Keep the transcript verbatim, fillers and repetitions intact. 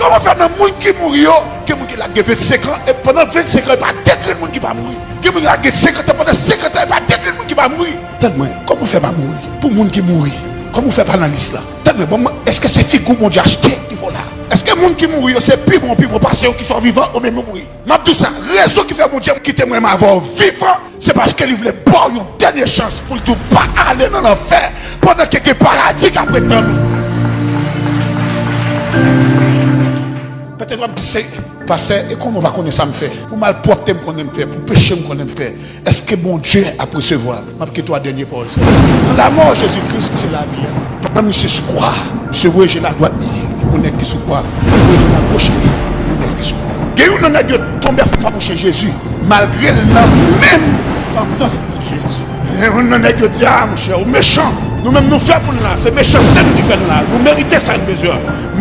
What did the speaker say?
Kòman fè nan moun ki mouri yo, gen moun ki lage vennsenk an, e pandan vennsenk an, e pa de grenn moun ki pa mouri? Gen moun ki lage senkant an, pandan senkant an, e pa de grenn moun ki pa mouri? Tande mwen, kòman fè pa mouri pou moun ki mouri? Kòman fè pa nan lis la? Tande mwen, bon, mwen, èske se figi Bondye achte ki fè w la? Èske moun ki mouri yo se pi bon, pi bon pase yo ki sò vivan ou menm ou mouri? M ap di w sa, rezon ki fè Bondye kite mwen menm avè w vivan, se paske li vle ba w yon dènye chans pou l di w pa ale nan lanfè pandan ke gen paradi k ap ret tann ou. Petèt w ap di, se, pastè, e kòman w pa konnen sa m fè? Pou malpwòpte m konnen m fè, pou peche m konnen m fè, èske Bondye ap resevwa m? M ap kite w a dènye pawòl sa. Dans la mort Jésus-Christ ki se lavi a, pandan misye sou kwa, misye voye je l adwat li pou nèg ki sou kwa, voye je l agoch li pou nèg ki sou kwa. Gen youn nan nèg yo tonbe fawoche Jezi, malgre l nan menm santans ak Jezi. Gen youn nan nèg yo di, a monchè, ou mechan. Nou menm nou fè pou n la, se mechanste nou ki fè n la. Nou merite sa n bezwen an.